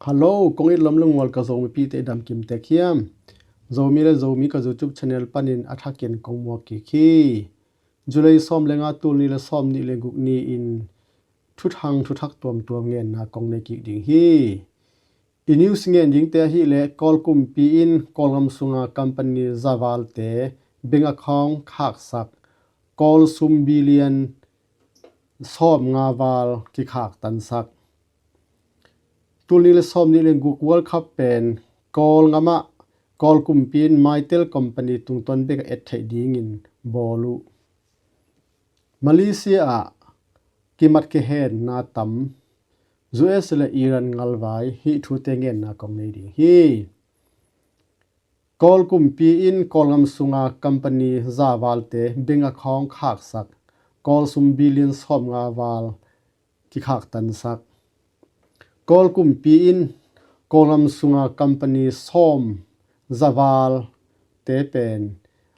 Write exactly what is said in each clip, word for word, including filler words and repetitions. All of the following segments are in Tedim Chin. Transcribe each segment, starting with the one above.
Hello, kong it lom le ngual ka Zomipihte i dam kim tek hiam? Zomi le Zomi ka YouTube channel panin a thakin kong muak kik hi. July sawm le nga, tul nih le sawm nih le guk ni-in thuthang thuthak tuamtuam ngenna kong nei kik ding hi. I news ngen dingte ahih leh Kawl kumpi in Kawlgam sunga company zavalte bank account khaksak, Kawl sum billion sawm nga val kikhaktansak. Tul nih le sawm nih le guk World Cup pen Kawl ngamah Kawl kumpi in Mytel company tungtawn bek a et theih dingin bawl uh. Malaysia ah kimat kihenna tam, U S le Iran ngalvai, hih thute ngenna kong nei ding hi. Kawl kumpi in Kawlgam sunga company zavalte bank account khaksak, Kawl sum billion sawm nga val kikhaktansak. Kawl kumpi in Kawlgam sunga company sawm zavalte pen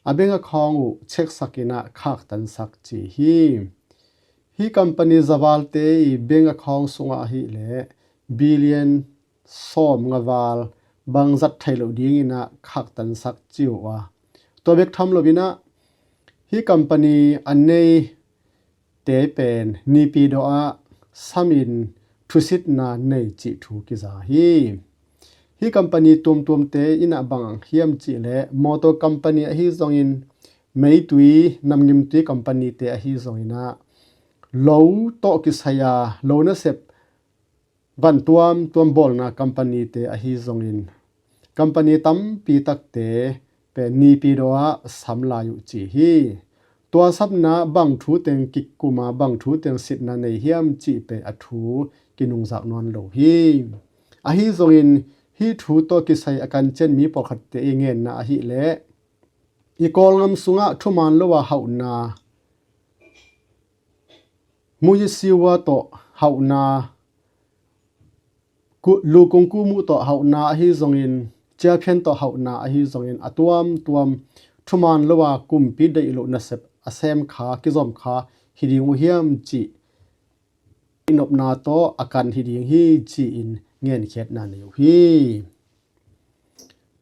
a bank account uh check sakin ah khaktansak ci hi. Hih company zavalte i bank account sungah ahih leh billion sawm nga val bang zat theih loh dingin ah khaktansak ci uh a, tua bek tham loin ah hih company a neite pen Naypyidaw ah samin thusitna nei cih thu kiza hi. Hih company tuamtuamte in ah bang hiam cih leh motor company ahi zongin, meitui, namgimtui company te ahi zongin ah, lo tawh kisai a lo nasep van tuamtuam bawlna company te ahi zongin, company tampi takte pen Naypyidaw ah sam lai uh ci hi. Tua sapna bang thu teng kikum a, bang thu teng sitna nei hiam cih pen a thu kinungzak nawn lo hi. Ahi zongin hih thu tawh kisai a kan cian mi pawlkhatte i ngenna ahih leh i Kawlgam sungah thuman lo a hauhna, muyisiwa tawh hauhna, ku-, lukung kumuh tawh hauhna ahi zongin, ciaphian tawh hauhna ahi zongin, a tuamtuam thuman lo a kumpi deih loh nasep a sem kha, kizom kha hi ding uh hiam cih i nopna tawh a kan hi ding hi ci-in ngenkhiatna nei uh hi.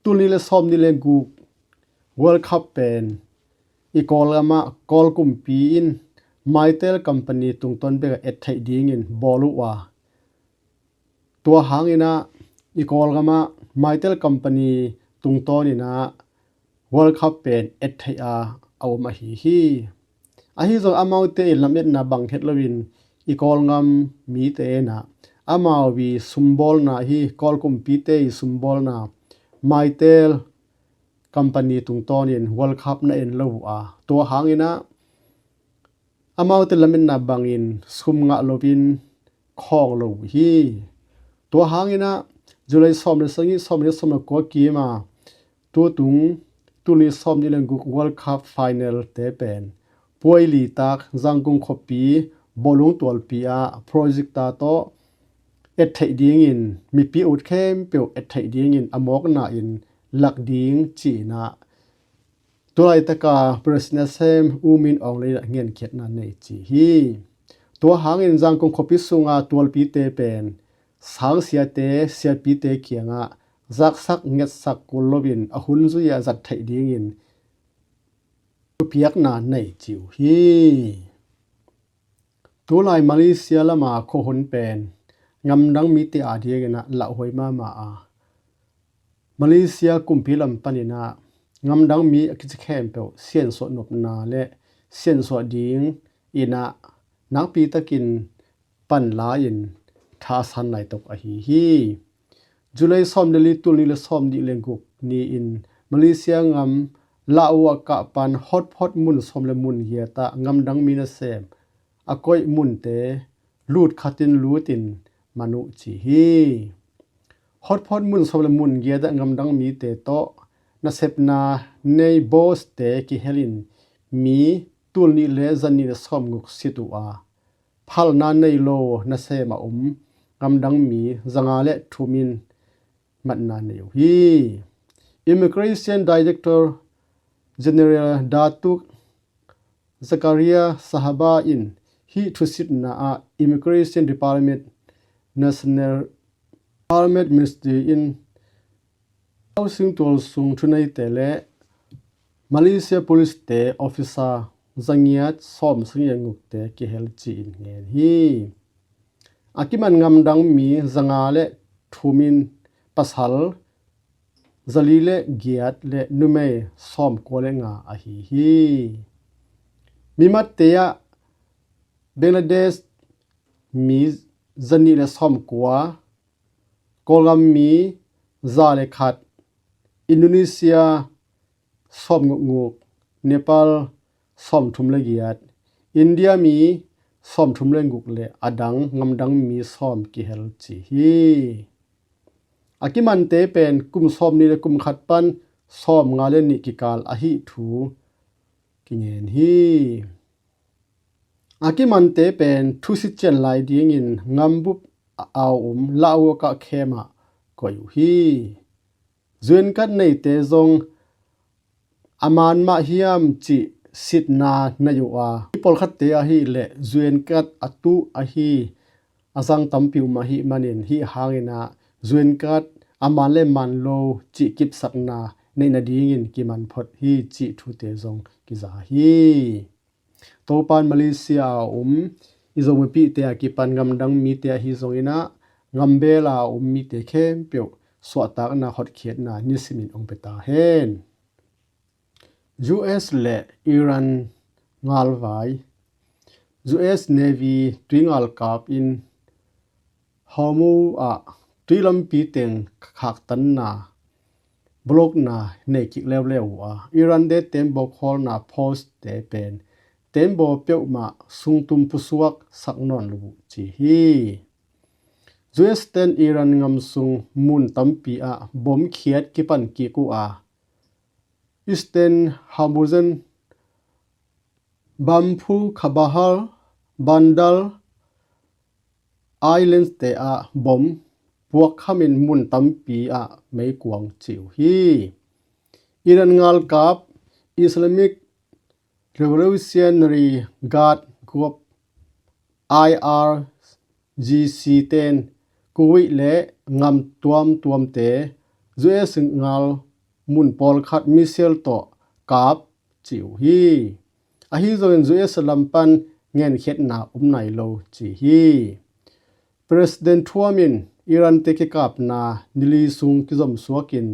Tul nih le sawm nih le guk World Cup pen i Kawlgam ah Kawl kumpi in Mytel company tungtawn bek a et theih dingin bawl uh a, tua hangin ah i Kawlgam ah Mytel company tungtawnin ah World Cup pen et theih a, a om ahi hi. Ahi zong amaute i lametna bang het loin i Kawlgam mite in ah amau i sumbawlna hi, Kawl kumpite i sumbawlna Mytel company tungtawnin World Cup na en lo uh a, tua hangin ah amaute lametna bangin sum ngah loin khawng lo uh hi. Tua hangin ah July sawm le sagih, sawm le sawm le kua kim a, tutung tul nih sawm nih le guk World Cup final te pen Puaili tak Zangkung khuapi bawlung tualpi ah projector tawh et theih dingin, mipi ut khempeuh et theih dingin a mawkna in lak ding ci-in ah tua laitaka President a sem U Min Aung Hlaing in ah ngenkhiatna nei ci hi. Tua hangin Zangkung khuapi sunga tualpite pen sangsiate, siapite kiangah zaksak ngetsak kul loin a hun zui-ah zat theih dingin thupiakna nei ci uh hi. Tulai Malaysia lama khuahun pen ngamdang mite adingin ah lauhuai mahmah a, Malaysia kumpi lam panin ah ngamdang mi a kici khempeuh siansuah nopna le siansuah dingin ah nakpi takin pan la-in thasan laitak ahi hi. July sawm le li, tul nih le sawm nih le guk ni-in Malaysia ngam Lau a kah pan hotphot mun sawm le mun giat ah ngamdang mi nasem a koih munte lut khatin lutin man uh ci hi. Hotphot mun sawm le mun giat ah ngamdang mite tawh nasepna nei boss te kihelin mi tul nih le za nih le sawm guk sit uh a, phalna nei lo nasem a om ngamdang mi za nga le thum in matna nei uh hi. Immigration Director General Datuk Zakaria Sahaba in hih thusitna ah Immigration Department, National Parliament Ministry in Housing tualsung thuneite le Malaysia Police te officer zangiat sawm sagih ngukte kihel ci-in ngen hi. A kiman ngamdang mi zanga le thum in pasal zali le giat le numei sawm kua le nga ahi hi. Mimatte ah Bangladesh mi zanih le sawm kua, Kawlgam mi za le khat, Indonesia sawm nguk nguk, Nepal sawm thum le giat, India mi sawm thum le nguk le a dang ngamdang mi sawm kihel ci hi. A kimante pen kum sawm nih le kum khat pan sawm nga le nih kikal ahi thu kingen hi. A kimante pen thusit cian lai dingin ngambup a um lauaka khem ah koih uh hi. Zuenkat neite zong a man mah hiam cih sitna nei uh a, mi pawlkhatte ahih leh zuenkat a tuh ahi a zang tampi um ahih manin hih hangin ah zuenkat a man le man lo cih kipsakna neih nadingin kiman phot hi cih thute zong kiza hi. Topan Malaysia a um i Zomipihte a kipan ngamdang mite ahi zongin ah ngambel a um mite khempeuh suahtakna hotkhiatna nisimin ong pia ta hen. U S le Iran ngalvai. U S Navy tuingal kap in Hormuz ah tuilampi teng khaktanna blockna nei kik leuleu uh a, Iran te tembaw khawlna post te pen tembaw peuhmah sungtum pusuak sak nawn lo uh ci hi. U S ten Iran ngam sung mun tampi ah bom khiat kipan kik uh a, Eastern Hormuz, Bab al-Mandab, Bab al-Mandab Islands te ah bom puakkhamin mun tampi ah meikuang ci uh hi. Iran ngalkap Islamic Revolutionary Guard Corps, I R G C ten Kuwait le ngam tuamtuamte U S ngal mun pawlkhat missile tawh kap ci uh hi. Ahi zongin U S lam pan ngenkhiatna um nai lo ci hi. President Trump in Iran te kikapna nili sung kizomsuakin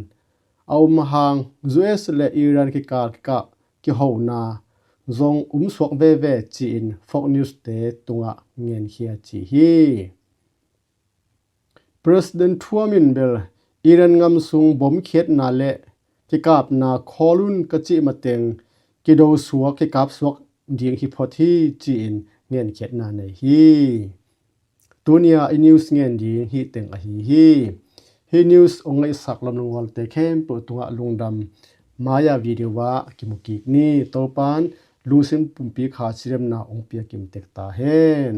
a um hang U S le Iran kikal kikah kihona zong umsuak veve ci-in Fox News te tungah ngenkhia ci hi. President Trump in bel Iran ngam sung bom khiatna le kikapna khawl un ka cih mateng kidosuak kikapsuak ding hi phot hi ci-in ngenkhiatna nei hi. Tunia i news ngen ding hih teng ahi hi. Hih news ong ngaihsak lomlungualte khempeuh tungah lungdam. Maya video ah kimu kik ni. Topan lungsim pumpi kha cidemna ong pia kim tek ta hen.